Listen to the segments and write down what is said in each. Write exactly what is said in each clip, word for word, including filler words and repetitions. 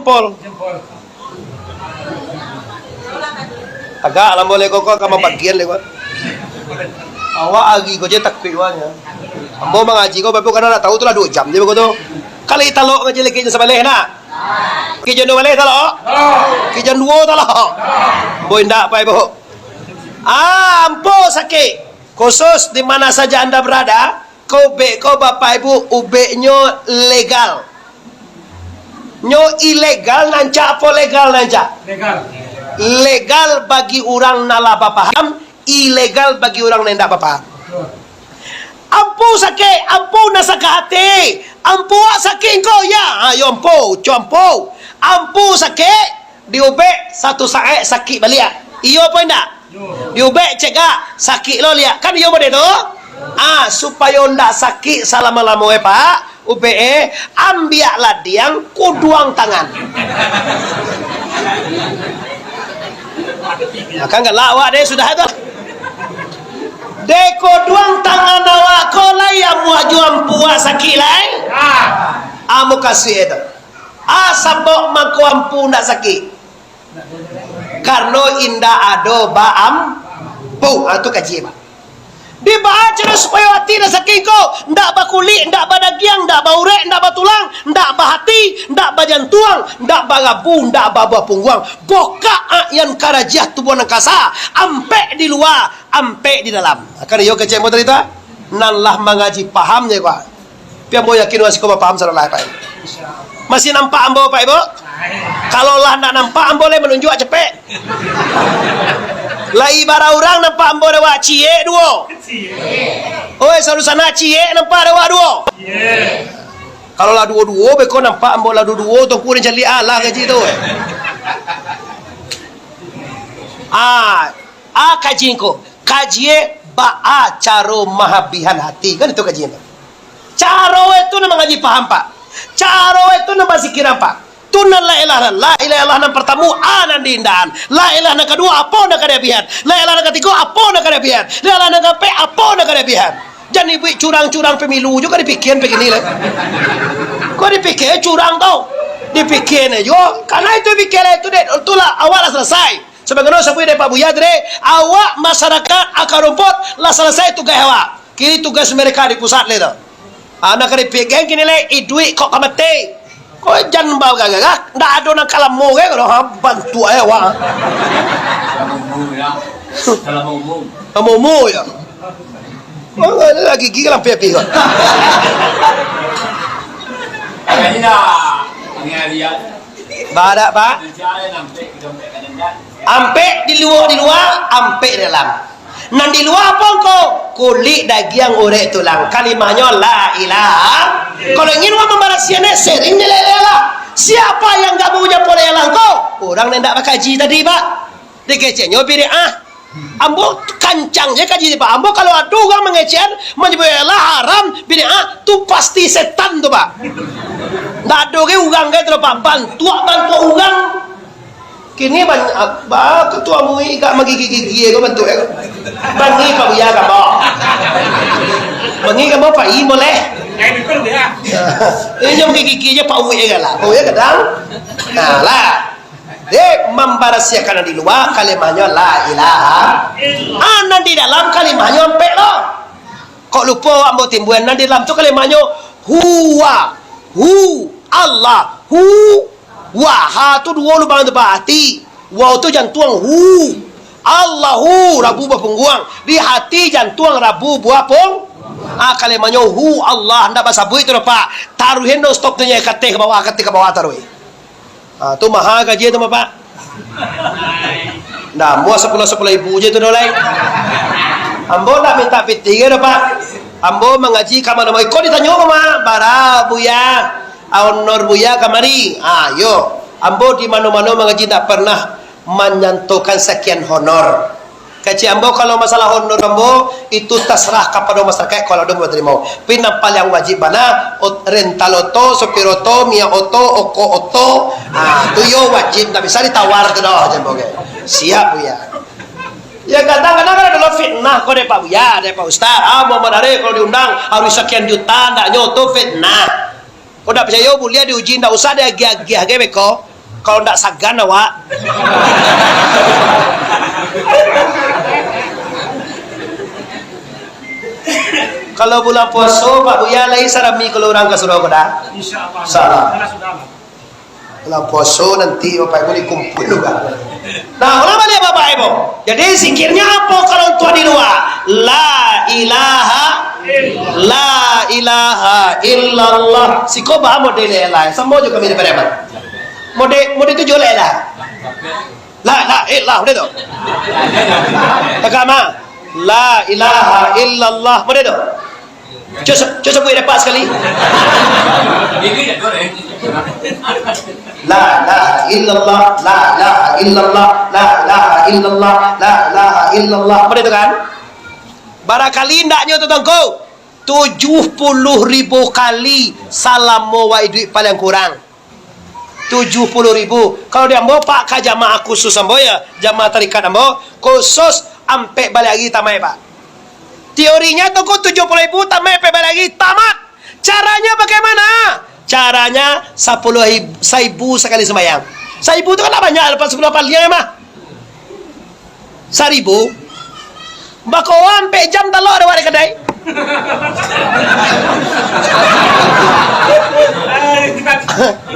Jempol. Tagak lah, ambo lai ko, ko ka mambagian lai ko. Awak ari ko je takuik awaknyo. Ambo mangaji ko, Bapak Ibu, karano ndak tahu tu lah duo jam je beko tu. Kalau talok ngaji lagi jam sabaleh nak. Lagi jam duo baleh talok. Lagi jam duo talok. Ambo indak, Bapak Ibu. Ah, ampo sakik. Khusus di mana saja anda berada, ko ubek ko, Bapak Ibu, ubeknyo legal. Nyo ilegal nan cak apo legal nan cak? Legal. Legal bagi urang nan lah bapaham, ilegal bagi urang nan indak bapaham. Ampu sakik, ampu nan sakik hati, ampu wak sakik engkau, ya, ayo ampu, co ampu. Ampu sakik, diubek satu saat sakik baliak. Iyo apo indak? Diubek cegak, sakik lo liak. Kan iyo model tu? Ah, supayo ndak sakik salamo-lamo, eh, Pak. Ubek, eh, ambiak ladiang, kuduang tangan. Nah, kan galak awak deh sudah tu. Deh, kuduang tangan awak ko lai amuah jo ampuak sakik lai. Amu kasih tu. Ah, sabab mangko ampu ndak sakik. Karano indak ado baampu. Ah, tu kaji, Pak. Dibaco supayo ati nan sakik ko, ndak bakulik, ndak badagiang, ndak baurek, ndak batulang, ndak bahati, ndak bajantuang, ndak barabu, ndak babuah pungguang. Bokak, ah, nan karajiah tubuah nan kasa, ampek di lua, ampek di dalam. Kan iyo kecek mo tadi tu, ah? Nan lah mangaji paham je, Pak. Tapi ambo yakin wak siko bapaham sadolah, Pak. Masih nampak ambo, Pak Ibu? Kalau lah ndak nampak, ambo lai manunjuak capek. Lai bara urang nampak ambo dek wak ciek duo. Oi, sarusanak ciek nampak dek wak duo. Kalau lah duo-duo, beko nampak ambo lah duo-duo, tongku den caliak alah kaji tu. Ah, ah, kaji ko. Kaji baa caro mahabihan hati. Kan itu kaji tu. Caro itu nan mangaji paham, Pak. Caro itu nan bazikiran, Pak. Tu nan la ilaha, la ilaha illallah nan partamo, a nan diindahan. La ilaha nan kaduo, apo nan ka diabihan. La ilaha nan katigo, apo nan ka diabihan. La ilaha nan kaampek, apo nan ka diabihan. Jan ibuik curang-curang pemilu jo ka dipikian begini lah. Kok dipikian curang tau. Dipikian jo. Karena itu pikian itu dek, itulah awak lah selesai. Sebagaimana sabuik dek Pak Buya tadi, awak masyarakat Akar Rumput lah selesai tugas awak. Kini tugas mereka di pusat lai tu. Ah, nak ka dipikian kini lai, iduik kok ka mati. Kok jan bagagah, ndak ado nan ka lamo kan, ha, bantuak ai awak. Dalam umur, ya. Dalam umur. Dalam umur, ya. Oh, ada lagi gigi lampai api kok. Kayaknya dah, ini hari ya. Badak, Pak. Ampek di luar, di luar, ampek di dalam. Nan di luar apo ko? Kulik, dagiang, urek, tulang. Kalimahnyo la ilaha. Kalau ingin urang mambarasiahan, sering di la ilaha. Siapa yang gak mau ucap la ilaha ko? Urang nan ndak bakaji tadi, Pak. Dikeceknyo bid'ah. Ambo kancang je kaji, Pak. Ambo kalau ado urang mangecekan, manyabuik la ilaha haram, bid'ah, tu pasti setan tu, Pak. Ndak ado ge urang ge tu, Pak. Bantuak-bantuak urang. Kini ban-, ba, ketua M U I gak magigi-gigi ko bantuak e. Bangi Pak Buya gambar. Bangi gambar Pak I boleh. Ini jam gigi je Pak Buya galak. Pak Buya kadang. Nah, lah. Dek, mambarasiahkan nan di lua, kalimahnyo la ilaha. Ah, nan di dalam kalimahnyo ampek lo. Kok lupo awak ambo timbuan, nan di dalam tu kalimahnyo huwa, hu, Allah, hu, wa, ha tu duo lubang tu ba hati. Wau tu jantuang, hu. Allahu, rabu buah pungguang. Di hati jantuang rabu buah pung-, ah, kalimahnyo hu, Allah, ndak basabuik tu doh, Pak. Taruihan do stop tu nyo, kateh ka bawah, kateh ka bawah taruih. Ah, tu maha gaji tu mah, Pak. Ndak, ambo sapuluah, sapuluah ribu je tu doh lai. Ambo ndak minta pitih ge doh, Pak. Ambo mangaji ka mano-mano. Iko ditanyo ka ma, bara Buya, honor Buya kamari. Ah, yo. Ambo di mano-mano mangaji ndak pernah manyantokan sakian honor. Kecek ambo, kalau masalah honor ambo, itu tasrah kapado masyarakaik, kalau ado mau tarimo. Tapi nan paliang wajib bana, ot-, rental oto, sopir oto, minyak oto, okok oto. Ah, tu yo wajib, ndak bisa ditawar tu doh, jan ambo ge. Siap, Buya. Ya, kadang-kadang kan ado lo fitnah ko dek Pak Buya, dek Pak Ustaz. Ah, Muhammad Arif kalau diundang harus sakian juta, ndaknyo tu fitnah. Kok ndak picayo, buliah diuji, ndak usah diagiah-agiah ge beko. Kalau ndak sagan awak. Kalau bulan puaso, Pak Buya, lai sarami kalau urang ka surau ko dah? Insya Allah. Insya Allah. Bulan puaso nanti Bapak Ibu dikumpul juga. Nah, ulang baliak Bapak Ibu. Jadi zikirnya apa kalau untuak di lua? La ilaha, la ilaha illallah. Siko ba model lain. Samo jo kami di Pariaman. Model, model tu juo lah. La, la, eh, la, model tu. Tagak ma. La ilaha illallah, model tu. Cubo, cubo sabuik dek Pak sakali. La ilaha illallah, la ilaha illallah, la ilaha illallah, la ilaha illallah. Model tu kan? Barakali ndaknyo tu, Tuangku? Tujuh puluh ribu kali salamo wak iduik paling kurang. Tujuh puluh ribu. Kalau di ambo, Pak, ka jamaah khusus ambo, ya, jamaah tarikat ambo, khusus ampek baleh ari tamaik, Pak. Teorinya tu ko tujuh puluh ribu tamaik ampek baleh ari tamat. Caranya bagaimana? Caranya sapuluh ribu, saribu sakali sumbayang. Saribu tu kan ndak banyak, lapan sapuluh paliang mah. Saribu. Bakoa ampek jam talok dek awak di kadai.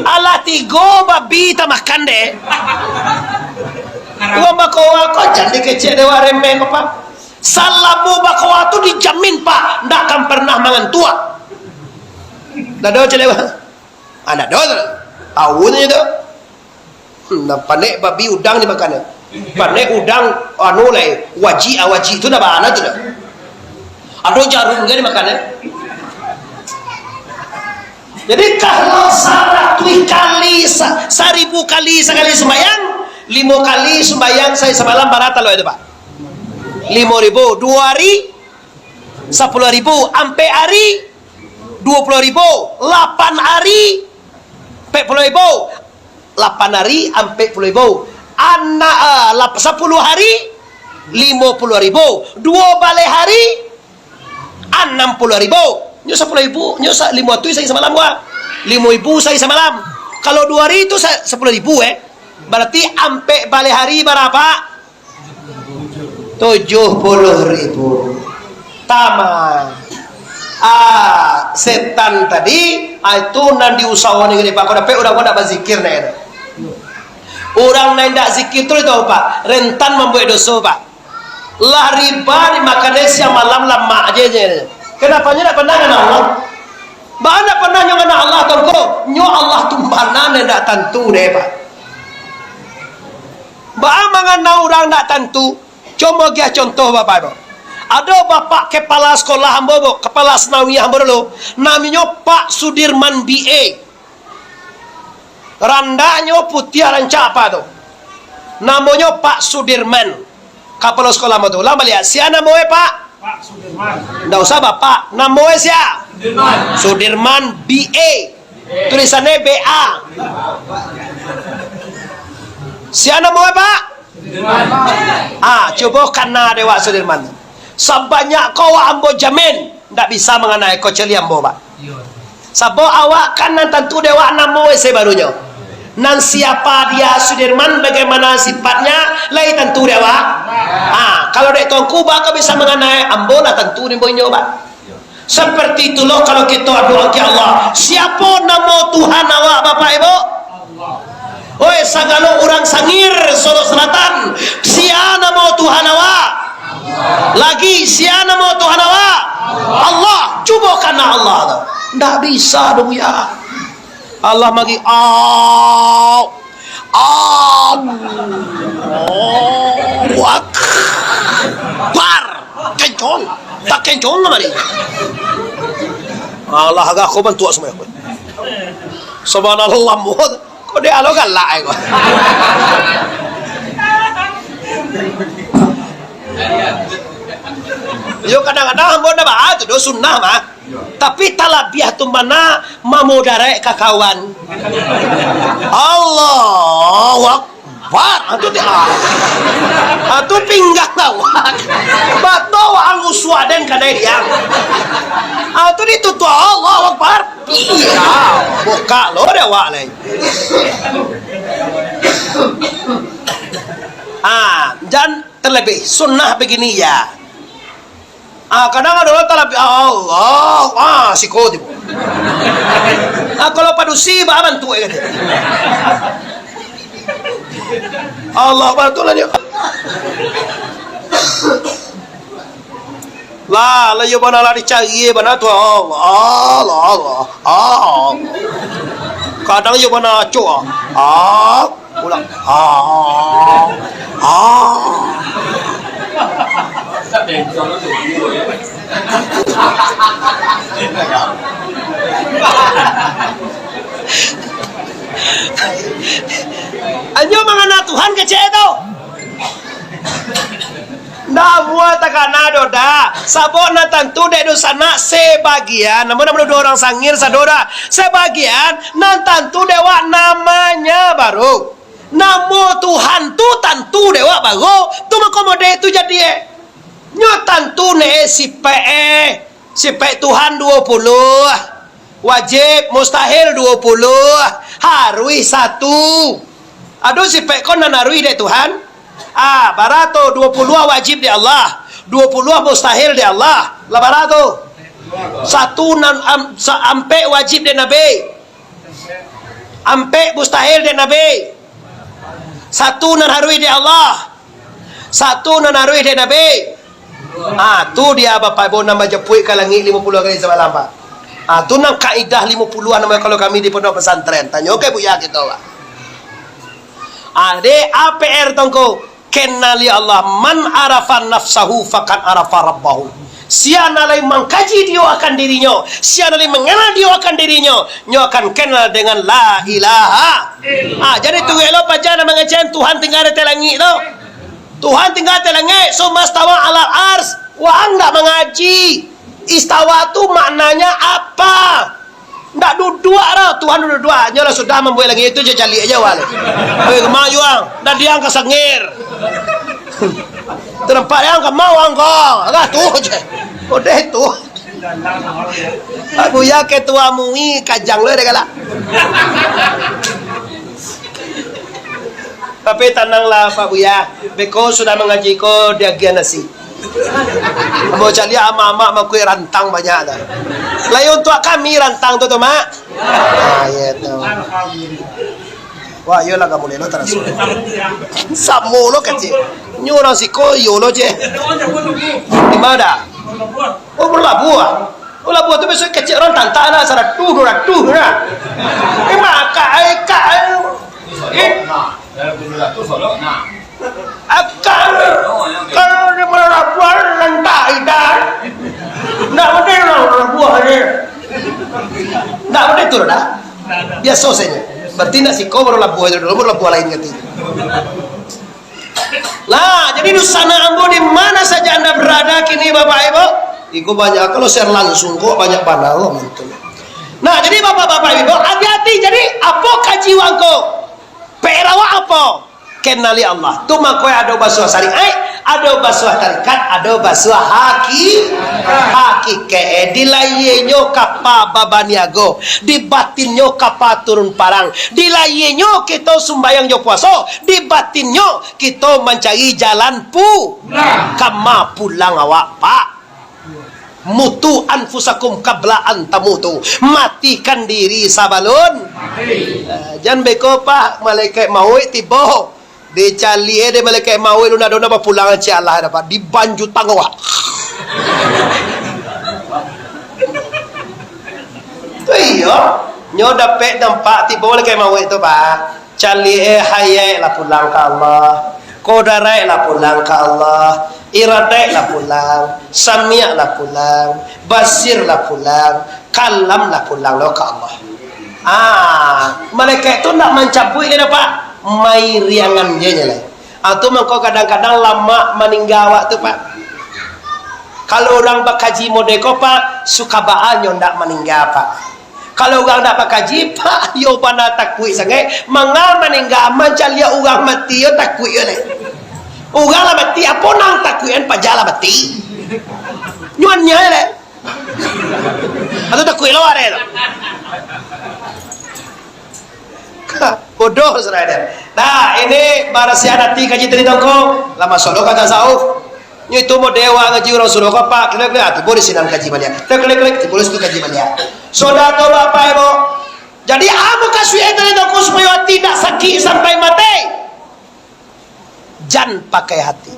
Alah tigo babi tamakan deh. Urang bakoa ko jan dikecek dek awak remeh ko, Pak. Salamo bakoa tu dijamin, Pak, ndak akan pernah mangantuak. Ndak ado celewa. Ah, ndak ado tu. Tahu tu. Hmm, nah, panek babi udang dimakan. Panek udang, anu lai, wajik, ah, wajik tu dah bana tu dah. Ado jarum kan dimakan, eh? Jadi, kalau saratuih kali, sa-, saribu kali sakali sumbayang, limo kali sumbayang sahari samalam, bara talok itu, Pak? Limo ribu. Duo ari, sapuluh ribu. Ampek ari, duo puluh ribu. Lapan ari, ampek puluah ribu. Lapan ari, ampek puluah ribu. Anak, ah, lap-, sapuluah ari, limo puluah ribu. Duo baleh ari, anam puluah ribu. Nyo sapuluah ribu, nyo sa-, limo ratuih sahari samalam, wah. Limo ribu sahari samalam. Kalau duo ari tu sa-, sapuluah ribu, eh. Barati ampek baleh ari bara? Tujuh puluh ribu. Tama. Ah, setan tadi, ah, itu nan diusaho ni gede, Pak. Kau dapek urang kau ndak bazikir, nak, ya. Urang nan indak zikir tu, itu, Pak, rentan mambuek doso, Pak. Lah riba dimakan dek siang malam lamak je, je. Kenapa nyo ndak pernah ngana Allah? Baa ndak pernah nyo ngana Allah, Tuangku? Nyo Allah tu bana nan indak tantu deh, Pak. Baa mangana urang ndak tantu? Cubo agiah contoh, Bapak Ibu. Ado bapak kepala sekolah ambo, Bu, kepala sanawiyah ambo dulu, namonyo Pak Sudirman B A. Randahnyo putiah rancak, Pak, tu. Namonyo Pak Sudirman. Kapalo sekolah ambo tu. Ulang baliak. Sia namoe, Pak? Pak Sudirman. Ndak usah, Bapak. Namoe sia? Sudirman. Sudirman B A. Tulisannyo B A. Sia namoe, Pak? Sudirman. Ah, cubo kana dek awak Sudirman. Sabanyak ko awak ambo jamin, ndak bisa mangana, kecuali ambo, Pak. Iyo. Sabab awak kan nan tantu dek awak namoe sabarunyo. Nan siapa dia Sudirman, bagaimana sifatnya, lai tantu dek awak. Ah, kalau dek Tuangku, baa kok bisa mangana, ambo lah tantu dek inyo, Pak. Seperti itulah kalau kito aduah ka Allah. Siapo namo Tuhan awak, Bapak Ibu? Oi, sagalo urang Sangir, Solok Selatan, sia namo Tuhan awak? Lagi, sia namo Tuhan awak? Allah. Cubo kana Allah tu. Ndak bisa doh, Buya. Allah magi, au. Allahu Akbar. Kencong. Tak kencong kamari. Allah, agak kau bantuak semua aku. Subhanallah, muhut. Kau dia lo galak, eh, kau. Yo, kadang-kadang ambo ndak baa tu doh, sunnah mah. Tapi talabiah tu mana mamudarat ka kawan. Allahu Akbar. Ah, tu ti-, ah. Ah, tu pinggang awak. Bato awak angus suaden kanai dia. Ah, tu ditutup. Allahu Akbar. Iya. Buka lo dek awak lai. Lebih sunnah begini ya. Ah, kadang ado urang talabiah, Allah, ah, siko tibo. Ah, kalau padusi, baa bantuak e, kato. Allah, bantuak lah nyo. Lah, lah, iyo bana lah dicari, bana tu, Allah, Allah, Allah, Allah. Kadang iyo bana acok, ah. Ah. Pulang. Ah. Ah. Anyo mangana Tuhan kecek tu. Ndak amuah takana doh, dah. Sabab nan tantu dek dunsanak sebagian. Namo, namo duo urang sangir sado, dah. Sebagian nan tantu dek wak namanya baru. Namo Tuhan tu tantu dek wak baru. Tu mako model tu jadi, eh. Nyo tantu ne, eh, sipek, eh. Sipek Tuhan duo puluah. Wajib, mustahil duo puluah. Haruih satu. Ado sipek ko nan haruih dek Tuhan? Ah, bara tu, duo puluah wajib dek Allah, duo puluah mustahil dek Allah. Lah bara tu? Satu nan am-, sa-, ampek wajib dek Nabi. Ampek mustahil dek Nabi. Satu nan haruih dek Allah. Satu nan haruih dek Nabi. Ah, tu dia Bapak Ibu nan bajapuik ka langik limo puluah kali samalam, Pak. Ah, tu nan kaidah limo puluah namo kalau kami di pondok pesantren. Tanyo ka Buya kito, Pak. Ah, dek A P R tongko, kenali Allah, man arafa nafsahu faqad arafa rabbahu. Sia nan lai mangkaji dio akan dirinyo, sia nan lai manganal dio akan dirinyo, nyo akan kenal dengan la ilaha. Ah, jadi turuik lo paja nan mangajian Tuhan tingga di ateh langik tu. Tuhan tingga di ateh langik, summa stawa alal ars. Wah, ndak mangaji. Istawa tu maknanya apa? Ndak duduak doh, Tuhan duduak. Nyo lah sudah mambuek langik tu, jo caliak aja wak. Hei, kama juang? Ndak diang ka sangir. Terempat yang kama wang ko. Agak tu je. Odeh tu. Pak Buya ketua M U I, kajang lo dek galak. Tapi tananglah, Pak Buya. Beko sudah mangaji ko diagiah nasi. Ambo caliak amak-amak makuik rantang banyak tu. Lai untuak kami rantang tu, tu, Mak? Ah, iyo tu. Wah, iyolah kamu lelo taraso. Samo lo kecek. Nyo urang siko iyo lo je. Di ma dah? Oh, Baru Labuah. Baru Labuah tu biaso kecek urang tantak lah, saratuih, duo ratuih lah. Di ma akak, akak, eh. Akak, kalau di Baru Labuah lantak idak. Ndak mungkin lah Baru Labuah ni. Ndak mungkin tu dah. Biaso sajo. Berarti ndak siko Baru Labuah itu dulu, Baru Labuah lain ganti. Lah, jadi dunsanak ambo di mana saja anda berada kini, Bapak Ibu? Iko banyak, kalau share langsung ko banyak bana lo mantu. Nah, jadi Bapak-bapak Ibu, hati-hati. Jadi, apo kaji wak ko? P R awak apo? Kenali Allah. Tu mako ado basuah syariat, ado basuah tarikat, ado basuah haki-, hakikat. Di lahianyo kapa babaniago, di batinnyo kapa turun parang. Di lahianyo kito sumbayang jo puaso, di batinnyo kito mancari jalan pu-, Pulang. Kama pulang awak, Pak? Mutu anfusakum qabla an tamutu. Matikan diri sabalun. Mati. Ah, jan beko, Pak, malaikat mauik tibo. Dicaliak dek malaikat mauik, lu nak dona bapulang, cik Allah dah, Pak. Dibanju tanggo, Pak. Tu iyo. Nyo dapek dampak tibo malaikat mauik tu, Pak. Caliak, eh, hayaik lah pulang ka Allah. Kodaraik lah pulang ka Allah. Iradaik lah pulang. Samiak lah pulang. Basir lah pulang. Kalam lah pulang lo ka Allah. Ah, malaikat tu ndak mancabuik lai, Pak. Mairiangan je nyo lai. Ah, tu mangko kadang-kadang lamak maningga awak tu, Pak. Kalau urang bakaji model ko, Pak, suka baa nyo ndak maningga, Pak. Kalau urang ndak bakaji, Pak, iyo bana takuik sangaik. Manga maningga, mancaliak urang mati, iyo takuik iyo lai. Urang lah mati, apo nan takuikan, paja lah mati. Nyo aniayo lai. Atau takuik lo ado tu. Bodoh, saudara. Nah, ini barasiahan ati kaji tadi tongko. Lah masuk lo ka tasawuf. Nyo itu model awak ngaji urang suruah ko, Pak. Klik, klik, ah, tibo di sinan kaji baliak. Klik, klik, klik, tibo di situ kaji baliak. Sudah tu, Bapak Ibu. Jadi, apo kasuik tadi tongko supayo ati indak sakik sampai mati? Jan pakai hati.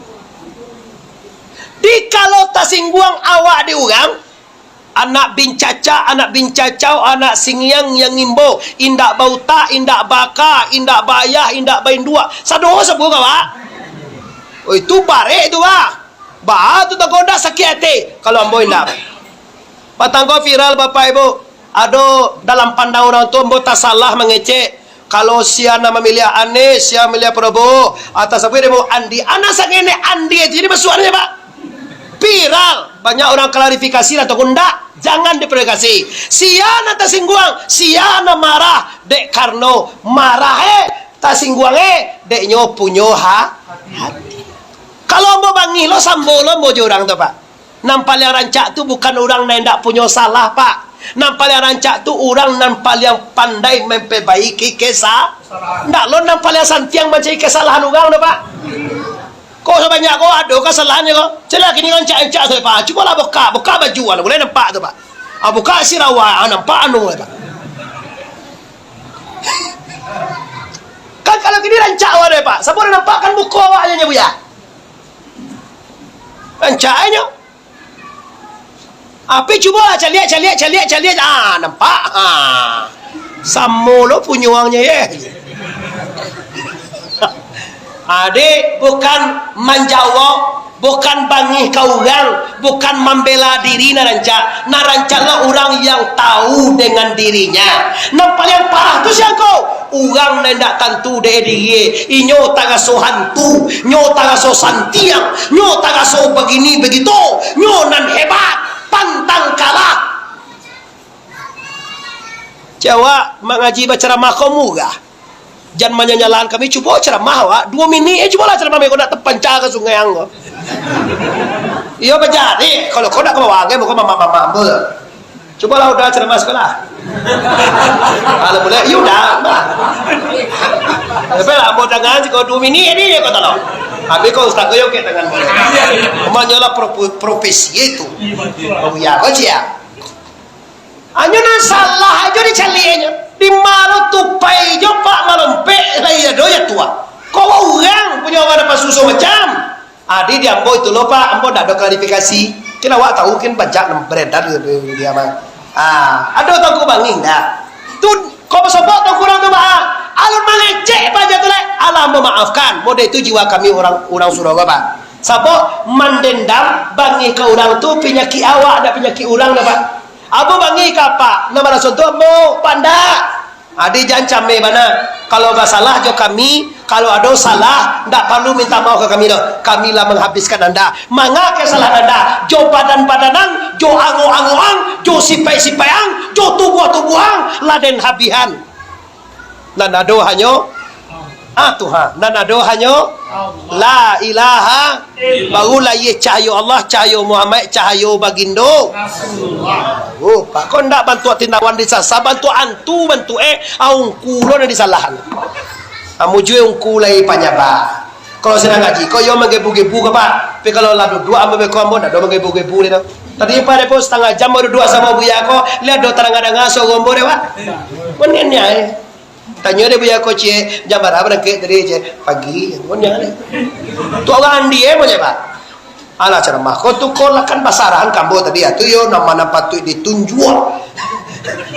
Dikalo tasingguang awak di urang, anak bincacak, anak bincacau, anak singiang yang ngimbo, indak bautak, indak baka, indak baayah, indak bainduak. Sadoso sabuah ka, Pak. Oh, itu barek tu, Pak. Baa tu tagoda sakik ati. Kalau ambo indak. Patang ko viral, Bapak Ibu. Ado dalam pandang urang tu, ambo tasalah mangecek. Kalau sia nan mamiliah Anies, sia mamiliah Prabowo, atau sabuik demo Andi, anak sangenek Andi aja jadi masuak aja, Pak. Viral. Banyak orang klarifikasi lah, ataupun ndak. Jangan diklarifikasi. Sia nan tasingguang, sia nan marah, dek karano marah, eh, tasingguang, eh, dek nyo punyo ha-, hati. Kalau ambo bangih lo, sambo lo ambo jo urang tu, Pak. Nan paliang rancak tu bukan urang nan indak punyo salah, Pak. Nan paliang rancak tu urang nan paliang pandai mamperbaiki kesa-, ndak lo nan paliang santiang mancari kesalahan urang tu, Pak. Ko sabanyak ko ado kesalahannyo ko. Caliak kini rancak-rancak sajo, Pak. Cubolah buka, buka baju, ah, mulai nampak tu, Pak. Ah, buka sirawa, ah, nampak anu, Pak. Kan kalau kini rancak awak deh, Pak. Sabo nan nampak kan muko awak aja nyo, Buya. Rancak nyo. Api cubolah caliak, caliak, caliak, caliak. Ah, nampak? Ah. Samo lo punyo urangnyo, ye. Adik, bukan manjawab, bukan bangih ka urang, bukan mambela diri nan rancak. Nan rancaklah urang yang tahu dengan dirinya. Nan paliang parah tu sia ko? Urang nan indak tantu dek diri, inyo taraso hantu, nyo taraso santiang, nyo taraso bagini bagitu, nyo nan hebat, pantang kalah. Cawak mangaji bacaramah ko murah. Jan manyanyalan kami, cubo caramah awak, duo minik, eh, cubolah caramah, kau nak tapanca ka sungai ang ko. Iyo, bajadi, kalau kau nak ka bawah angin, bukan mama-mama ambo. Cubolah udah ceramah sekolah. Kalau boleh, ya udah, bah. Tapi lah, ambo tangan siko duo minik ni, kau tolong. Habis kau ustaz kau yokek tangan boleh. Amanyolah propo-, profesi itu. Oh ya, kau cia. Hanyo nan salah ajo dicaliaknyo. Di malo tupai jo pak malompek, lai ado ya tua. Kau urang punyo awak dapat susu macam. Adi di ambo itu lo, Pak, ambo ndak ado klarifikasi. Kan awak tahu kan banyak nan beredar di, di, di, di ama. Ah, ado tongko bangih ndak? Tu, kau basobok tongko urang tu, Pak. Alun mangecek Pak aja tu, lek. Alah, ambo maafkan. Model itu jiwa kami urang, urang Surawa, Pak. Sabab mandendam bangih ka urang tu panyakik awak, ndak panyakik urang dah, Pak. Ambo bangih ka Pak, nan balason tu ambo, Pak ndak. Adi jan cameh bana. Kalau basalah jo kami, kalau ado salah, ndak paralu minta maaf ka kami doh. Kami lah manghabiskan anda. Manga kesalahan anda? Jo badan-badan ang, jo angok-angok ang, jo sipai-sipai ang, jo tubuah-tubuah ang, lah den habihan. Nan ado hanyo, ah, Tuhan. Nan ado hanyo, la ilaha, barulah ye cahayo Allah, cahayo Muhammad, cahayo Bagindo. Oh, Pak, kau ndak bantuak tindawan disasa, bantuak antu, bantuak, eh, aungku lo nan disalahan. Amujue ungku lai panyabak. Kalau sinan ngaji, kau yo manggebu-gebu ka, Pak? Tapi kalau lah duduak ambo beko, ambo ndak ado manggebu-gebu lai tu. Tadi Pak Depo satangah jam baru duduak samo Buya ko, liek ado taranga-danga suaro ambo deh, Pak. Menian ni, eh. Tanyo deh Buya ko, Cik, jam bara barangkek tadi, Cik? Pagi, menian deh. Tu urang Andi, eh, banyak, Pak. Alah, ceramah ko tu, ko lah kan basarahan ka ambo tadi, ah, tu yo, nan ma nan patuik ditunjuak,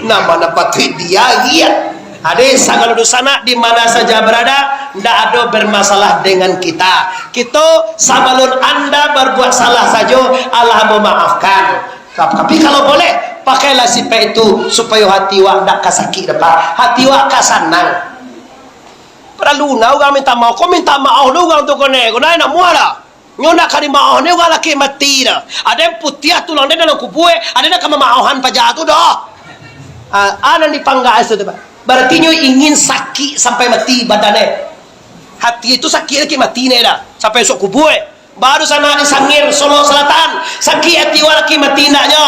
nan ma nan patuik diagiah. Adi, sagalo dunsanak di mana saja berada, ndak ado bermasalah dengan kita. Kito sabalun anda berbuat salah sajo, alah memaafkan. Tapi kalau boleh, pakailah sifat itu supayo hati wak ndak ka sakik, Pak. Hati wak ka sanang. Paralu nah urang minta maaf, ko minta maaf lu urang tu ko ne, ko ndak nak muah dah. Nyo ndak ka dimaoh ni urang laki mati dah. Ado nan putiah tulang den dalam kubua, ado nan ka mamaohan paja tu doh. Ah, ah, nan dipangga itu tu, Pak. Berarti nyo ingin sakik sampai mati badan eh. Hati itu sakik laki mati ne dah. Sampai esok kubua. Baru sana di Sangir, Solok Selatan. Sakik hati urang laki mati ndak nyo?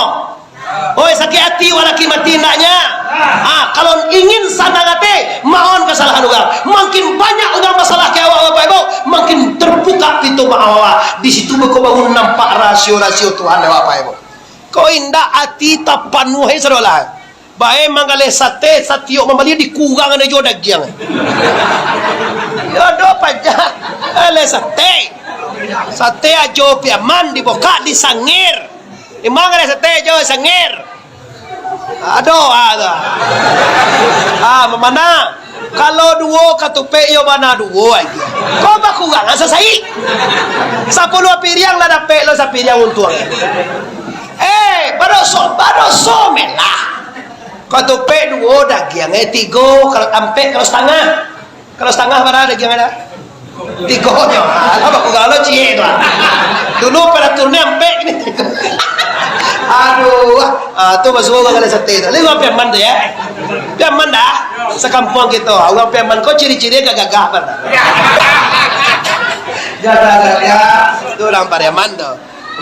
Oi, sakik ati, walaki mati indaknya. Ha, kalau ingin sanang ati, maohon kasalahan urang. Makin banyak urang basalah ka awak, Bapak Ibu, makin terbuka pintu maaf awak. Di situ beko baru nampak rasio-rasio Tuhan, Bapak Ibu. Kok indak ati tapanuahi sadolah. Bae manggaleh sate, satiok mambali dikurang ado juo dagiang. Yo, ado paja. Galeh sate. Sate ajo piaman dibokak disangir. Imang galeh sate jo sangir. Ado, ah, tu. Ah, mamana? Kalau duo katupek, iyo bana duo aja. Kok bakurang asa saik? Sapuluah piriang lah dapek lo sapiriang untuang. Eh, badoso, badoso melah. Katupek duo dagiang, eh, tigo, kalau ampek, kalau satangah. Kalau satangah bara dagiang ada? Tigo nyo. Alah, bakurang lo ciek tu, ah. Dulu paraturnyo ampek, kini tigo. Aduh, ah, tu basuo urang galeh sate tu. Lai urang Piaman tu, yo. Piaman dah. Sakampuang kito, urang Piaman ko ciri-ciri gagah-gagah, pan. Gagah-gagah. Tu urang Pariaman tu.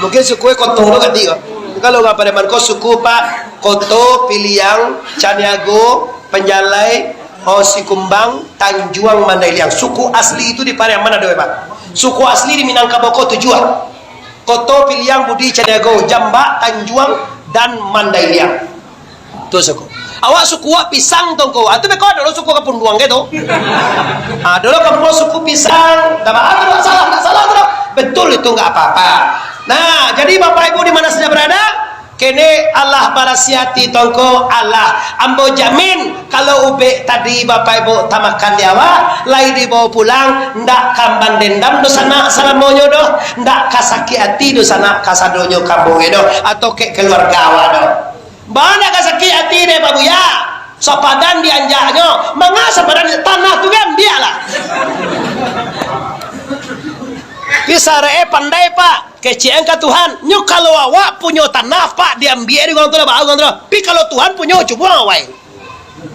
Mungkin suku e Koto tu kati ko. Kalau urang Pariaman ko suku, Pak, Koto, Piliang, Caniago, Panjalai, oh, Sikumbang, Tanjuang, Mandailiang. Suku asli itu di Pariaman ado, Pak. Suku asli di Minangkabau ko tujuah. Koto, Piliang, Budi, Caniago, Jambak, Tanjuang, dan Mandailiang. Tu suku. Awak suku awak Pisang tu ko. Ah, tu beko ado lo suku Kapunduang ke tu. Ah, ado lo kampuang suku Pisang. Dak ba-, ah, tu dak salah, dak salah tu dah. Betul itu, nggak apa-apa. Nah, jadi Bapak Ibu di mana saja berada, kene alah barasiah ati tu ko, alah. Ambo jamin, kalau ubek tadi Bapak Ibu tamakan di awak, lai dibawa pulang, ndak ka mandendam dunsanak salamonyo doh, ndak ka sakik ati dunsanak kasadonyo ka ambo doh, atau ka kaluarga awak doh. Bana ka sakik ati deh, Pak Buya. Sapadan dianjaknyo. Manga sapadan, tanah tu kan, ambiaklah. Pi sarek e pandai, Pak. Kecek an ka Tuhan. Nyo kalau awak punyo tanah, Pak, diambiak dek urang tu lah, baa urang tu lah. Pi kalau Tuhan punyo, cubo awai.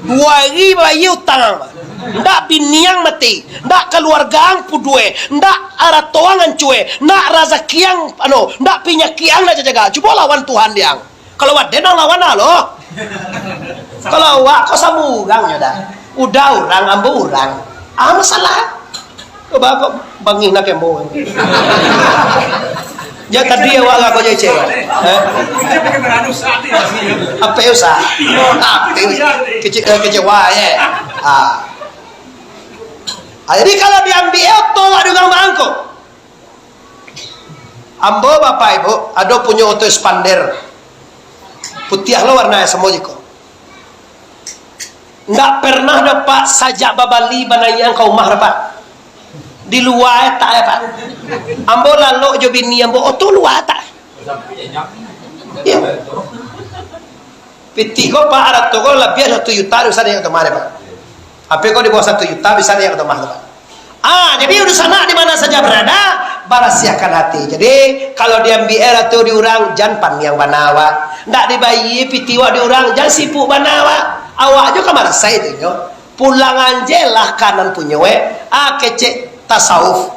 Duo ari bayi utang. Ndak bini ang mati, ndak kaluarga ang pudue, ndak arato ang ancue, ndak razaki ang, anu, ndak panyakik ang ndak jaga. Cubo lawan Tuhan diang. Kalau waden ang lawan, alo. Kalau awak ko samo urang nyo dah. Uda urang, ambo urang. Ah, masalah. Ko ba-, ko bangih nak kembo. Ya, tadi awak ko je cewek. Eh? Apa usah? Apa usah? Kece-, eh, kecewa, ya. Ah. Ah, jadi kalau diambiak oto awak dengan bangko. Ambo, Bapak Ibu, ado punyo oto Expander. Putiah lo warna samo jiko. Ndak pernah doh, Pak, sajak babali banaiakan ka umah doh, Pak. Di lua etak e, Pak. Ambo lalok jo bini ambo, oto lua etak. Iyo. Pitih ko, Pak, arato ko labiah satu juta bisa naiak ka umah deh, Pak. Apo ko di bawah satu juta bisa naiak ka umah tu, Pak. Ah, jadi dunsanak di mana saja berada, barasiahkan hati. Jadi, kalau diambiak arato di urang, jan paniang bana awak. Ndak dibayia pitih awak di urang, jan sibuk bana awak. Awak jo ka marasai tu nyo. Pulang anjelah ka nan punyo e. Ah, kecek tasawuf.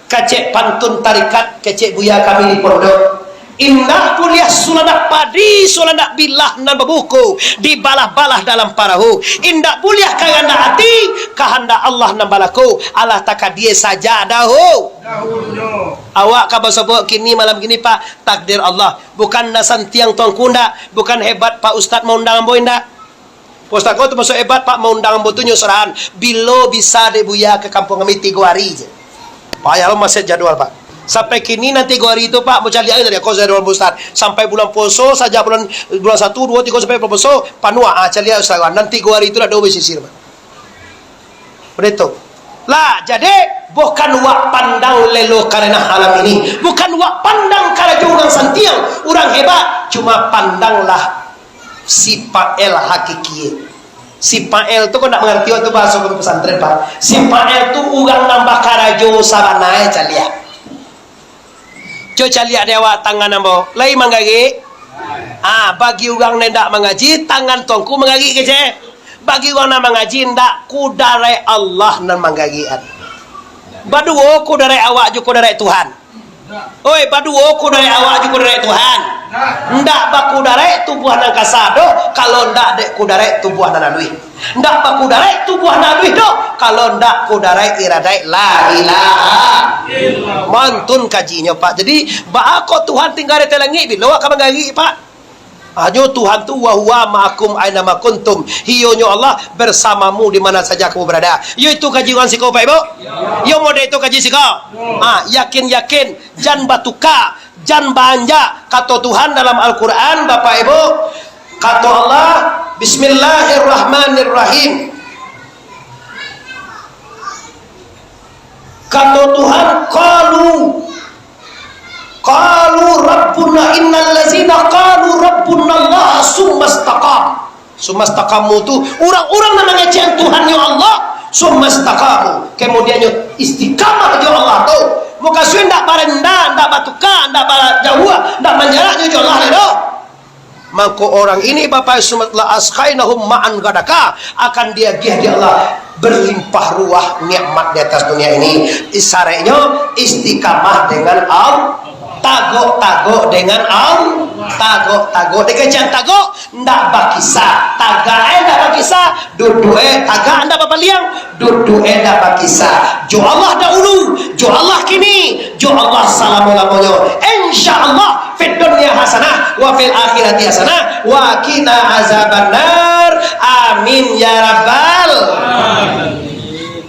Kecek pantun tarikat, kecek buya kami di pondok. Indak buliah sulandak padi, sulandak bilah nan babuko, dibalah-balah dalam parahu. Indak buliah kahandak ati, kahandak Allah nan balako. Alah takadie saja dahu. Dahulunyo. Awak ka basobok kini, malam kini, Pak, takdir Allah. Bukan nan santiang tuangku ndak, bukan hebat Pak Ustadz maundang ambo indak. Pak Ustadz ko tu masuak hebat, Pak, maundang ambo tu nyo sarahan. Bilo bisa dek buya ka kampuang kami? Tigo ari je. Payah lo masiak jadwal, Pak. Sampai kini nan tigo ari tu, Pak, mau caliak tadi ko jadwal Pak Ustadz. Sampai bulan puaso, sajak bulan, bulan satu, duo, tigo, sampai bulan puaso, panuah, ah, caliak sarahan. Nan tigo ari tu lah do basisir, Pak. Udah itu. Lah, jadi, bukan wak pandang lelo karena alam ini. Bukan wak pandang karajo urang santiang, urang hebat. Cuma pandanglah si Pael hakikie. Si Pael tu, kau nak mangarti waktu bahaso kami pesantren, Pak. Si Pael tu urang nan bakarajo sabana e, caliak. Cubo caliak di awak tangan ambo. Lai manggarik? Ah, bagi urang nan indak mangaji, tangan tuangku manggarik kecek. Bagi urang nan mangaji, indak, kudarat Allah nan manggarik. Baduo kudarat awak jo kudarat Tuhan. Oi, baduo kudarat awak jo kudarat Tuhan. Ndak bakudaraik tubuah nan kasa doh, kalau ndak dek kudaraik tubuah nan aluih. Ndak bakudaraik tubuah nan aluih doh, kalau ndak kudaraik iradaik la ilaha. Mantun kajinyo, Pak. Jadi, baa kok Tuhan tingga di ateh langik, bilo awak ka manggarik, Pak? Hanyo Tuhan tu, "Wa huwa ma'akum aina ma kuntum." Iyonyo Allah bersamamu di mana saja kamu berada. Yo itu kaji urang siko, Pak Ibu? Yo model itu kaji siko? Ah, yakin-yakin, jan batuka, jan baanjak, kato Tuhan dalam Al-Quran, Bapak Ibu. Kato Allah, Bismillahirrahmanirrahim. Kato Tuhan, "Qalu, qalu Rabbuna, innal lazina qalu Rabbuna Allah, summa istaqam." Summa istaqamu tu, urang-urang nan mangecekan Tuhannyo Allah, summa istaqamu, kemudiannyo istiqamah jo Allah tu. Mukasuik ndak barendah, ndak batuka, ndak bajauah, ndak manjarak jo Allah lai doh. Mangko orang ini, Bapak, summa la asqainahum ma'an ghadaka, akan diagiah dek Allah berlimpah ruah nikmat di atas dunia ini. Syaratnyo istiqamah dengan Allah, tagok-tagok dengan Allah, tagok-tagok. Dikecekan tagok, ndak bakisa. Tagak, eh, ndak bakisa. Duduak, eh, tagak, ndak bapaliang. Duduak, eh, ndak bakisa. Jo Allah dahulu, jo Allah kini, jo Allah salamo-lamonyo. Insya Allah, fid dunya hasanah, wa fil akhirati hasanah, wa qina azabannar. Amin ya rabbal.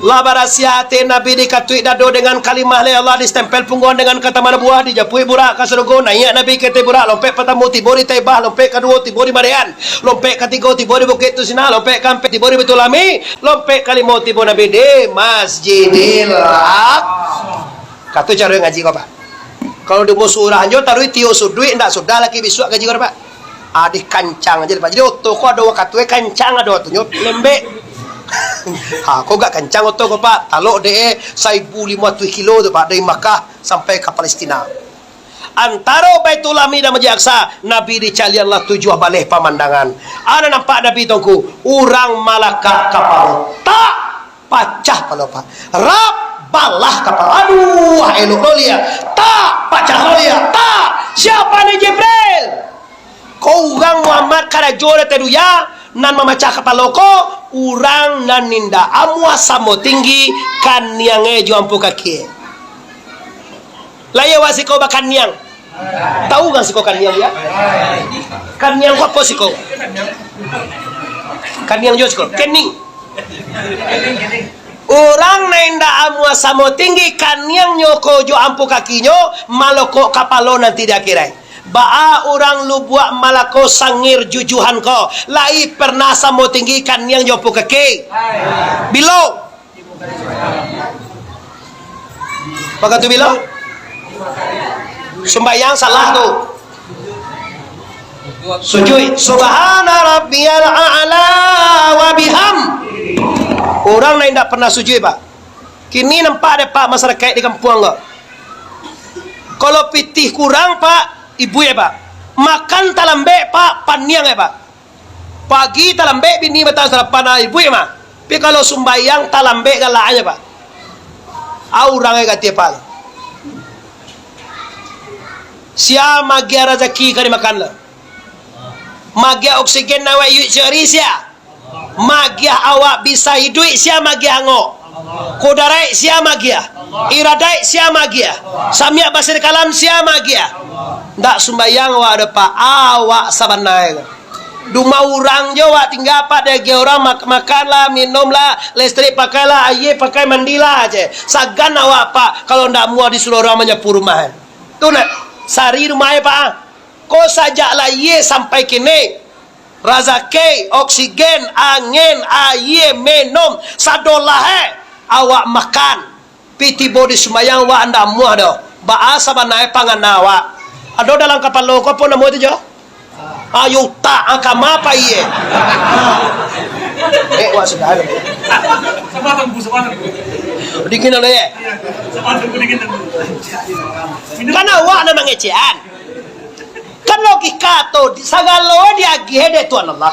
Lah barasiah ati Nabi, dikatuik dado dengan kalimah lai Allah, distempel pungguang dengan kata manubuah, dijapuik burak ka sarugo, naiak Nabi ka ateh burak, lompek partamo tibo di Taibah, lompek kaduo tibo di Madean, lompek katigo tibo di Bukik Tursina, lompek kaampek tibo di Baitulami, lompek kalimo tibo Nabi di Masjidil Aqsa. Katu caro ngaji ko, Pak. Kalau di musuh urang jo taruih tiok suduik, ndak sudah lagi bisuak ngaji ko, Pak. Adih kancang aja, Pak. Jadi oto ko ado wakatu, eh, kancang ado watunyo lembek. Ha, ko gak kancang oto ko, Pak. Talok dek, eh, saribu limo ratuih kilo tu, Pak, dari Makkah sampai ka Palestina. Antaro Baitulami dan Masjid Aqsa, Nabi dicaliak Allah tujuah baleh pamandangan. Ado nampak Nabi tongku, urang malakak kapalo. Tak! Pacah palo, Pak. Rap, balah kapalo. Aduh, elok lo liak. Tak, pacah lo liak. Tak, siapa ni Jibril? Ko urang Muhammad karajo di ateh dunia, nan mamacah kapalo ko, urang nan indak amuah samo tinggi, kaniang e jo ampu kaki e. Lai awak siko bakaniang. Tahu urang siko kaniang, ya? Kaniang ko apo siko? Kaniang jo siko. Kening. Urang nan indak amuah samo tinggi kaniangnyo ko jo ampu kakinyo, malokok kapalo nanti di akhirat. Baa urang Lubuak Malako Sangir Jujuhan ko, lai pernah samo tinggi kaniang jo ampu kaki? Bilo? Wakatu bilo? Sumbayang salah tu. Sujuik. Subhana rabbiyal a'la wa biham. Urang nan indak pernah sujuik, Pak. Kini nampak dek, Pak, masyarakaik di kampuang ko. Kalau pitih kurang, Pak, ibuik, Pak. Makan talambek, Pak, paniang, eh, Pak. Pagi talambek bini batahan sarapan, ah, ibuik mah. Tapi kalau sumbayang talambek galak aja, Pak. Ah, urang ai kati, Pak. Sia magiah razaki ka dimakan lah. Magiah oksigen nan awak iyuik sahari sia. Magiah awak bisa iduik sia magiah angok. Kudaraik sia magiah. Iradaik sia magiah. Samiak basir kalam sia magiah. Ndak sumbayang awak doh, Pak. Awak sabananyo. Di umah urang jo awak tingga, Pak, diagiah urang mak-, makanlah, minumlah, listrik pakailah, aia pakai mandilah je. Sagan awak, Pak, kalau ndak muah disuruah urang manyapu rumah. Tu nak sari rumah e, Pak, ah. Ko sajak lahia sampai kini, razaki, oksigen, angin, aia, minum, sadolah e awak makan. Pi tibo di sumbayang, wak ndak amuah doh. Baa sabananyo pangana wak? Ado dalam kapalo ko apo namo tu jo? Ayo utak, ah, kama pai e? Eh, wak sudah ado. Sabar, Tuanku, sabar, Tuanku. Dingin ado, ye? Iya, sabar, Tuanku, dingin, Tuanku. Kan awak nan mangecekan. Kan logika tu, sagalo diagiah dek Tuhan Allah.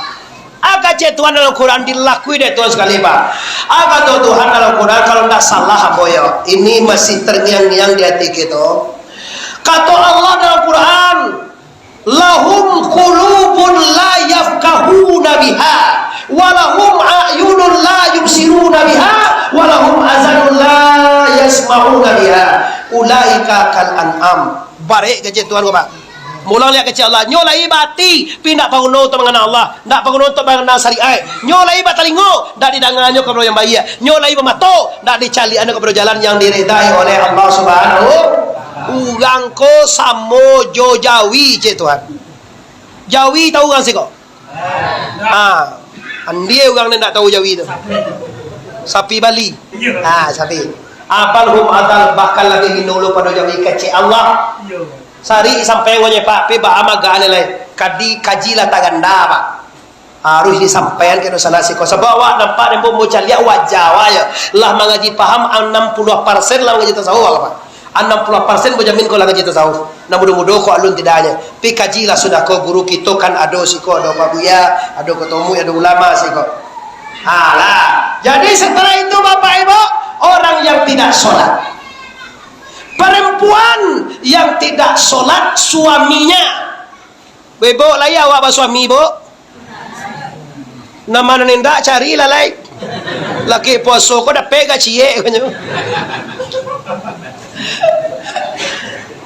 Aka cek Tuhan dalam Quran, dilakui dek Tuhan sakali, Pak. Aka tu Tuhan dalam Quran, kalau ndak salah ambo yo, ini masih terngiang-ngiang di ati kito. Kato Allah dalam Quran, "Lahum qulubun la yafqahuna biha, wa lahum a'yunun la yubsiruna biha, wa lahum azanun la yasma'una biha. Ulaika kal an'am." Barek kecek Tuhan ko, Pak. Mulang liak kecek Allah. Nyo lai baati, pi ndak paguno untuak mangana Allah, ndak paguno untuak mangana syariat. Nyo lai batalingo, ndak didanganyo kabaro yang baiak. Nyo lai bamato, ndak dicaliaknyo kabaro jalan yang diridai oleh Allah Subhanahu. Urang ko samo jo jawi, cek Tuhan. Jawi tahu urang siko? Ah, andie urang nan ndak tahu jawi tu. Sapi Bali. Ah, sapi. Abal hum adal, bahkan labiah hino lo pado jawi kecek Allah. Sari sampai ngonye, Pak, pi baa maga lai. Kadi kaji lah taganda, Pak. Harus disampaian ka dosa nasi ko. Sabab awak nampak dek ambo caliak wajah awak je. Lah mangaji paham anam puluah persen lah mangaji tasawuf, Pak. Anam puluah persen bajamin ko lah ngaji tasawuf. Nan mudo-mudo ko alun tidaknyo. Pi kaji lah sudah ko, guru kito kan ado siko, ado Pak Buya, ado Ketua M U I, ado ulama siko. Ha lah. Jadi setelah itu Bapak Ibu, orang yang tidak sholat. Perempuan yang tidak sholat suaminya. Bebo lai awak basuami, Bo? Nan ma nan indak, carilah lai. Laki puaso ko dapek ka ciek, konyo.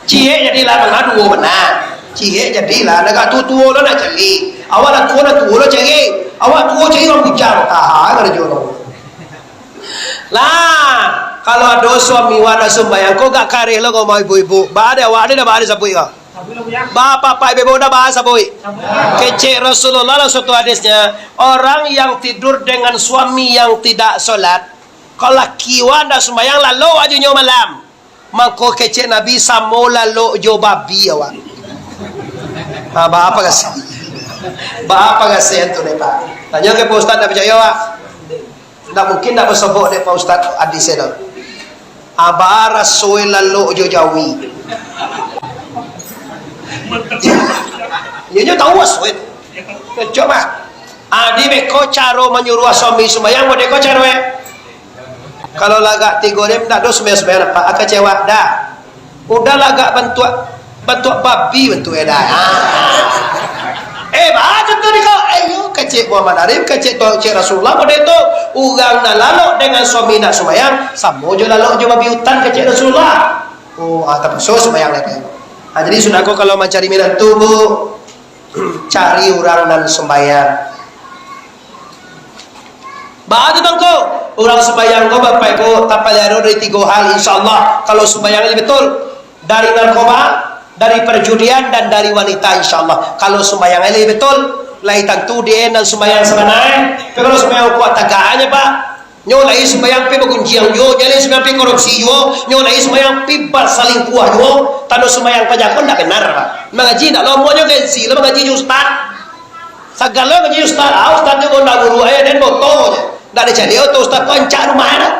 Ciek jadilah, manga duo bana. Ciek jadilah, nak tuo-tuo lo nak cari. Awak lah tuo, nak tuo lo cari. Awak tuo cari urang bujang. Tahan karajo urang. Lah, kalau ado suami wak nak sumbayang, ko gak kareh lo ko, mau ibu-ibu. Ba ade awak ade dah, ba ade sabuik ko. Bapak-bapak, ibu-ibu, dah bahas sabuik. Kecek Rasulullah dalam suatu hadisnya, orang yang tidur dengan suami yang tidak sholat, kalau laki wak ndak sumbayang, lalok ajo nyo malam, mangko kecek Nabi, samo lalok jo babi awak. Ha, baa kasiah? Baa kasiah tu, Pak? Tanyo ka Pak Ustaz, ndak picayo awak? Ndak mungkin ndak basobok dek Pak Ustaz hadis tu. Aba raso lalok jo jawi. Iyo, nyo tahu raso itu. Coba. Adi beko caro manyuruah suami sumbayang, beko caro e. Kalau lagak tigo dem, ndak do sumbayang-sumbayang apak, kecewa dah. Udah lagak bantuak, bantuak babi bantuak e dah. Ah. Eh, baca tu ni kau. Eh, yo, kecek Muhammad Arif, kecek tu, kecek Rasulullah, pada itu, urang nan lalok dengan suami nak sumbayang, samo jo lalok jo babi hutan, kecek Rasulullah. Oh, ah, tapi so sumbayang lagi. Ah, jadi sudah ko kalau mancari minantu, Bu, cari urang nan sumbayang. Baa tu tangko? Urang sumbayang ko, Bapak Ibu, tapaliaro dari tigo hal, insya Allah. Kalau sumbayang ini betul, dari narkoba, dari perjudian, dan dari wanita, insya Allah. Kalau sumbayang ini betul, lai tantu di nan sumbayang sabana. Tapi kalau sumbayang kuat tagaknya, Pak, nyo lai sumbayang pi bagunjiang juo, nyo lai sumbayang pi korupsi juo, nyo lai sumbayang pi basalingkuah juo, tando sumbayang paja ko ndak benar, Pak. Mangaji ndak lomo nyo gengsi lo mangaji jo ustaz. Sagalo ngaji ustaz, ah, ustaz tu gonda guru, eh, den boto je. Ndak dicaliak tu ustaz tu ancak rumah dah.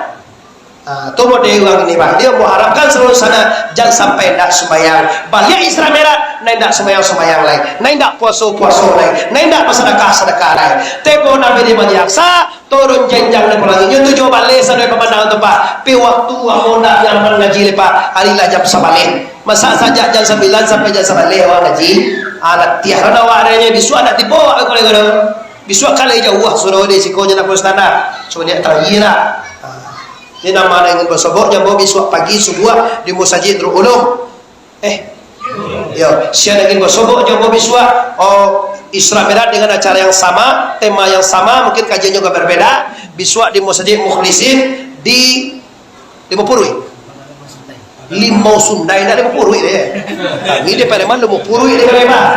Ah, tu model urang ini, Pak. Dia mengharapkan selalu sana, jangan sampai ndak sembahyang. Baliak Isra Mi'raj, ndak sembahyang-sembahyang lai. Ndak puaso-puaso lai. Ndak basadakah-sadakah lai. Tempo Nabi di Masjid Aqsa, turun jenjang dari langik. Nyo tu juo baleh sadonyo pamandang tu, Pak. Pi waktu ambo ndak nyaman ngaji lai, Pak. Ari lah jam sabaleh. Masa sajak jam sambilan sampai jam sabaleh awak ngaji, ah, latiah lah awak adanya. Bisuak nak tibo awak ka Kuala Gadang. Bisuak ka lai jauah surau dari siko, jan nak standar. Cubo liek tadi lah. Ah. Jadi, nan ma nan ingin basobok, jo ambo bisuak pagi subuah di Musajik Nurul Ulum. Eh. Yo, sia nan ingin basobok, jo ambo bisuak, oh, Isra Mi'raj dengan acara yang sama, tema yang sama, mungkin kajiannyo agak berbeda. Bisuak di Musajik Mukhlisin di Limo puluah. Limau Sundai, ndak limo puluah deh. Kami di Pariaman limo puluah di Pariaman.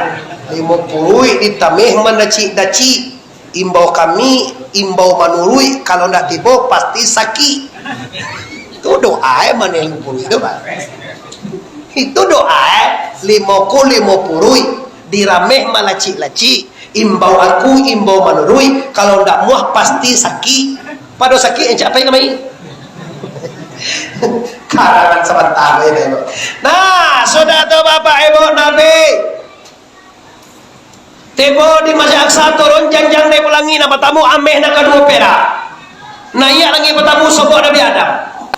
Limo puluah ditameh mandacik-dacik. Imbau kami, imbau manuruik, kalau ndak tibo pasti sakik. Itu doa eh, mana limo puluah itu, Pak? Itu doa eh, limo ku limo puluah, dirameh malacik-lacik. Imbau aku, imbau manuruik, kalau ndak muah pasti sakik. Pado sakik, encak pai kamari. Karangan sabanta, Bapak Ibu. Nah, sudah tu Bapak Ibu Nabi. Tibo di Masjid Aqsa, turun janjang dari langik, nan partamo ameh, nan kaduo perak. Naiak langik partamo, sobok Nabi Adam.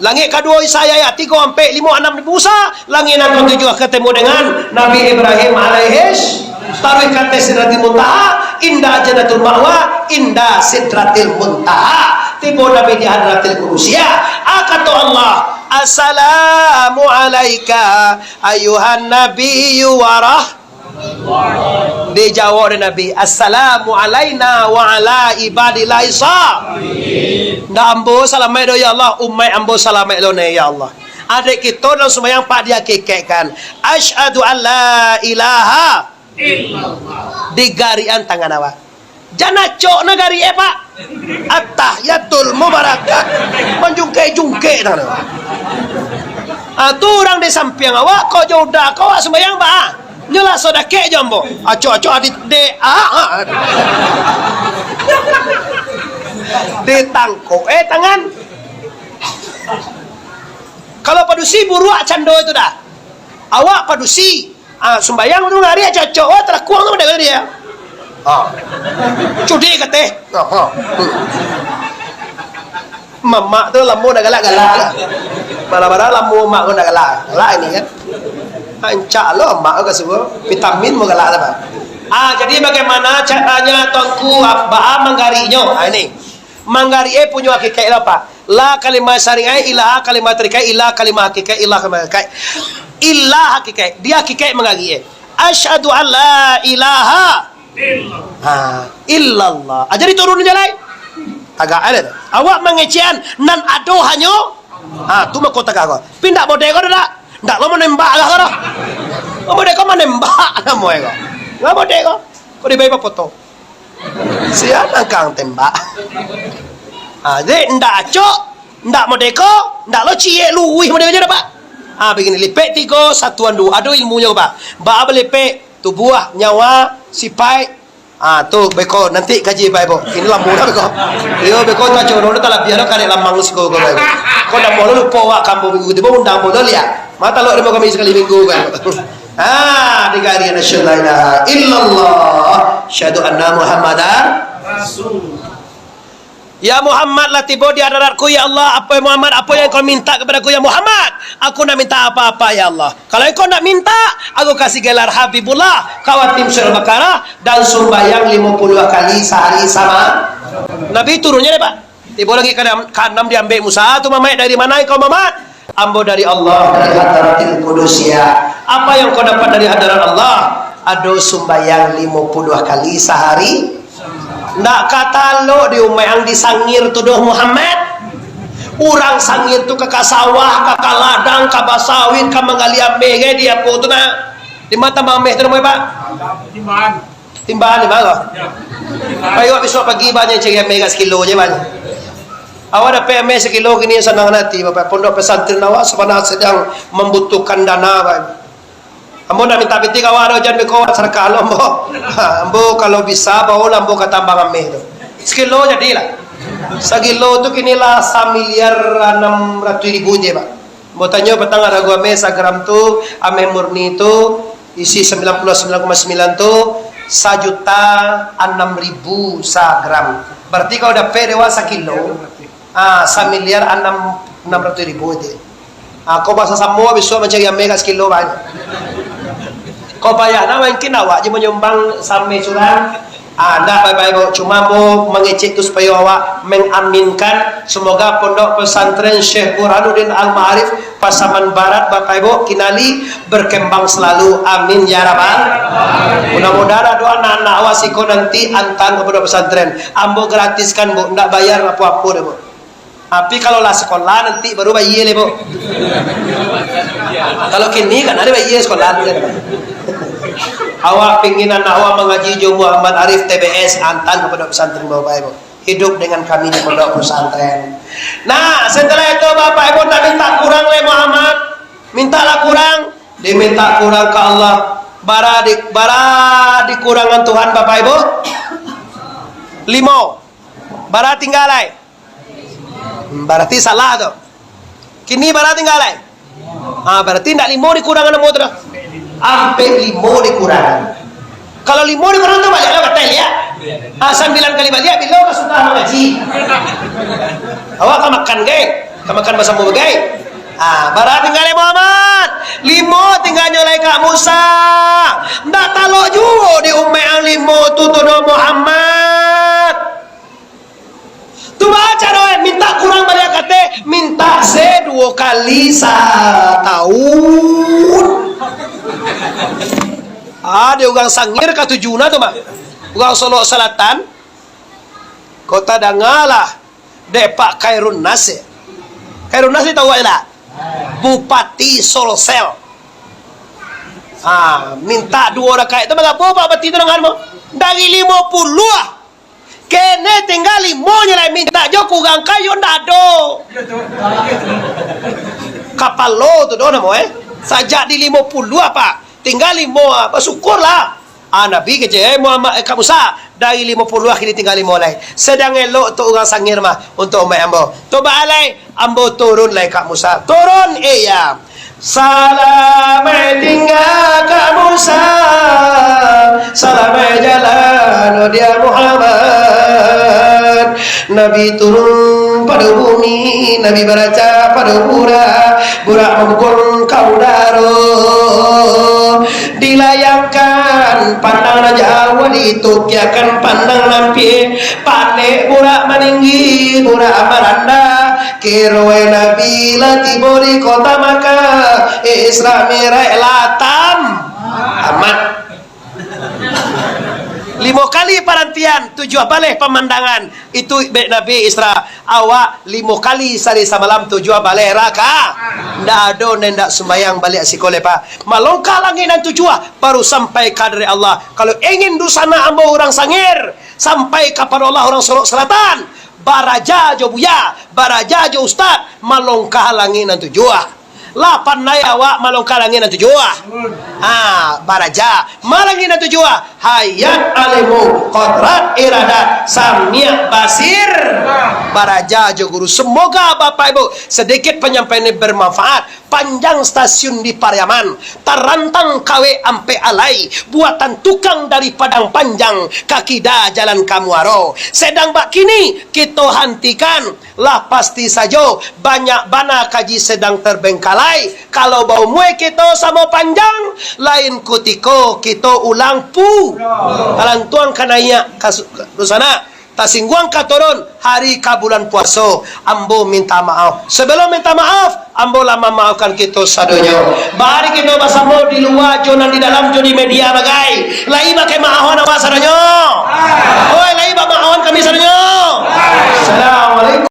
Langik kaduo Isa Yahya, tigo ampek, limo anam Nabi Musa, langik nan katujuah katemu dengan Nabi Ibrahim alaihis. Taruih ka ateh Sidratil Muntaha, inda Jannatul Ma'wa, inda Sidratil Muntaha. Tibo Nabi di Hadratil Qudusiah. Ah, kato Allah, "Assalamu alaika ayuhan nabiyyu warah." Dijawab dek Nabi, "Assalamu alaina wa ala ibadillahi sha-." Ndak ambo salamaik doh, ya Allah, umaik ambo salamaik lo ne, ya Allah. Adek kito dalam sumbayang, Pak, diakikekkan, "Asyhadu an la ilaha." Digarian tangan awak. Jan acok na garik, eh, Pak. Attahiyatul mubarakat. Manjungkek-jungkek tangan awak. Ah, tu urang di sampiang awak, kok jo udah ko awak sumbayang, Pak, ah. Nyo lah so dakek jo ambo. Acok-acok adit dek. Ah, ah, ah. Ditangkok, eh, tangan. Kalau padusi buruak cando itu dah. Awak padusi, ah, sumbayang tu ngari cocok, oh, talakuang tu model dia. Ah. Cudik kateh. Ah, ah. Hmm. Mamak tu lamo dah galak-galak lah. Malah-malah lamo mak tu dah galak. Galak ini kan. Rancak lo mak tu ka suruh. Vitamin mau galak lah, Pak. Ah, jadi bagaimana caranya Tuanku, ah, baa manggariknyo? Ah, ini. Manggarik e punyo hakikat lah, Pak. La kalimah syariah, ilaha kalimah tarikat, ila kalimah hakikat, ila kalimah hakikat. Ila hakikat, dia hakikat manggarik e. Asyhadu an la ilaha, ha, illallah. Ah, jadi turun je lai. Tagak ada tu. Awak mangecekan nan ado hanyo, ha, tu mako tagak ko. Pindak bodeh ko dak? Ndak lo manembak lah ko dah. Bodeh ko manembak namo e ko. Ndak bodeh ko. Ko dibayar bapoto. Sia nangkang tembak. Ah, jadi ndak acok, ndak modeko, ndak lo ciek luruih model nyo dah, Pak. Ah, bagini, lipek tigo, satuan duo. Ado ilmunyo, Pak. Baa balipek, tubuah, nyawa, sipaik. Ah, tu beko nanti kaji, Pak, Ibu. Ini lamo dah beko. Iyo, beko tu acok, dah talabiah dah karek lamang siko ko, Pak, Ibu. Ko ndak mau lupo awak kampuang minggu tibo undang bola liak. Mata lo demo kami sakali minggu, Pak, Ibu. Ah, tiga hari, asyhadu la ilaha illallah, asyhadu anna Muhammadar Rasul. Ya Muhammad, lah tibo di hadarat-Ku, ya Allah. Apa, ya Muhammad, apa yang kau minta kepada-Ku, ya Muhammad? Aku ndak minta apa-apa, ya Allah. Kalau engkau ndak minta, aku kasih gelar Habibullah, khawatim surah Baqarah, dan sumbayang limo puluah kali sahari sama. Nabi turunnya deh, Pak. Tibo lagi ka anam, ka anam diambek Musa, "Tu mamaik dari mana engkau, Mamat?" "Ambo dari Allah, dari Hadratil Qudusiah." "Apa yang kau dapat dari hadarat Allah?" "Ado sumbayang limo puluah kali sahari." Ndak ka talok di umaik ang di Sangir tu doh, Muhammad. Urang Sangir tu ka, ka sawah, ka, ka ladang, ka basawit, ka manggali ameh, gai di apo tu nah. Di ma tambang ameh tu namo e, Pak? Timbahan. Timbahan di ma ko? Payo bisuak pagi banyak cari ameh ka sakilo je banyak. Awak dapek ameh sakilo kini sanang hati, Bapak. Pondok pesantren awak sabana sadang mambutuhkan dana, Pak. Ambo ndak minta pitih ka awak doh, jan beko awak sadakah lo ambo. Ha, ambo kalau bisa, baolah ambo ka tambang ameh tu. Sakilo jadilah. Sakilo tu kini lah samiliar anam ratuih ribu je, Pak. Ambo tanyo patang arago ameh sagram tu, ameh murni tu, isi sambilan puluah sambilan koma sambilan tu, sajuta anam ribu sagram. Bararti kalau dapek dek awak sakilo, ah, samiliar anam, anam ratuih ribu tu. Ah, ko basasamo bisuak mancari ameh ka sakilo, Pak. Ko payah nah, mungkin awak je manyumbang sameh surang. Ah, ndak, Bapak Ibu. Cuma ambo mangecek tu supayo awak mengaminkan, semoga Pondok Pesantren Syekh Burhanuddin Al-Ma'arif Pasaman Barat, Bapak Ibu, kinali berkembang selalu. Amin, ya Rabbal. Mudah-mudahan ado anak-anak awak siko nanti antaan ka pondok pesantren. Ambo gratiskan, Bu, ndak bayar apo-apo doh, Bu. Tapi kalau lah sekolah nanti baru bayar le, Bu. Kalau kini kan ado bayar sekolah tu kan. Awak pingin anak awak mangaji jo Muhammad Arif T B S, antaan ka pondok pesantren, Bapak Ibu. Hidup dengan kami di pondok pesantren. Nah, setelah itu Bapak Ibu ndak minta kurang le Muhammad. Mintalah kurang, diminta kurang ka Allah. Bara di, bara dikurangan Tuhan, Bapak Ibu? Limo. Bara tingga lai? Hmm, bararti salah tu. Kini bara tingga lai? Ah, bararti ndak limo dikurangan namo tu dah. Ampek limo dikurangan. Kalau limo dikurangan tu baliak lah batal ya. Ah, sambilan kali baliak bilo ka sudah mangaji. Awak ka makan gai? Ka makan basamo bagai? Ah, bara tingga lai Muhammad? Limo tingganyo lai Kak Musa. Ndak talok juo di umaik ang limo tu, tu doh Muhammad. Tu baa caro, eh, minta kurang baliak kateh, minta se duo kali satahun. Ah, di urang Sangir katuju na tu mah. Urang Solok Salatan, kota dangalah dek Pak Khairun Nasir. Khairun Nasir tahu awak ndak? Bupati Solsel. Ah, minta duo rakaat tu, mangapo Pak Bupati tu dangan mo? Dari limo puluah. Kene tingga limo nyo lai, minta jo kurang kayo ndak ado. Kapalo tu doh namo, eh. Sajak di limo puluah, Pak. Tingga limo, ah, basyukurlah. Ah, Nabi kecek, "Eh, Muhammad, eh, Kak Musa, dari limo puluah kini tingga limo lai. Sadang elok tu urang Sangir mah untuak umaik ambo. Tu baa lai, ambo turun lai, Kak Musa. Turun, eh, ya." Salamaik tingga, Kak Musa. Salamaik jalan, oh dia Muhammad. Nabi turun pado bumi, Nabi baraja pado burak, burak mamukul ka udaro. Dilayangkan pandang nan jauah, ditukiakan pandang nan piak. Panek burak maninggi, burak marandah. Kironyo Nabi lah tibo di kota Makkah. Isra Mi'raj lah tamat. Limo kali parantian, tujuah baleh pamandangan. Itu dek Nabi Isra. Awak limo kali sahari samalam, tujuah baleh raka. Ndak ado nan ndak sumbayang baliak siko lai, Pak. Malongkah langik nan tujuah, baru sampai ka hadarat Allah. Kalau ingin dunsanak ambo urang Sangir, sampai kapado Allah urang Solok Salatan, baraja jo buya, baraja jo ustad, malongkah langik nan tujuah. Lah pandai awak malongkah langik nan tujuah? Ha, baraja. Ma langik nan tujuah? Hayat, ilmu, kodrat, iradat, samiak, basir. Baraja jo guru. Semoga Bapak Ibu, sedikit penyampaian ini bermanfaat. Panjang stasiun di Pariaman, tarantang kawek ampek alai, buatan tukang dari Padang Panjang, ka kida jalan ka Muaro. Sedang bak kini, kito hantikan. Lah pasti sajo, banyak bana kaji sedang terbengkalai. Kalau baumua kito samo panjang, lain kutiko kito ulang pu-, talantuang ka naiak ka su-, ka dunsanak, tasingguang ka turun, hari ka bulan puaso. Ambo minta maaf. Sebelum minta maaf, ambo lah mamaafkan kito sadonyo. Bari kito basamo di lua jo nan di dalam jo di media bagai. Lai bakeh maafan awak sadonyo? Oi, lai bamaafan kami sadonyo? Assalamualaikum.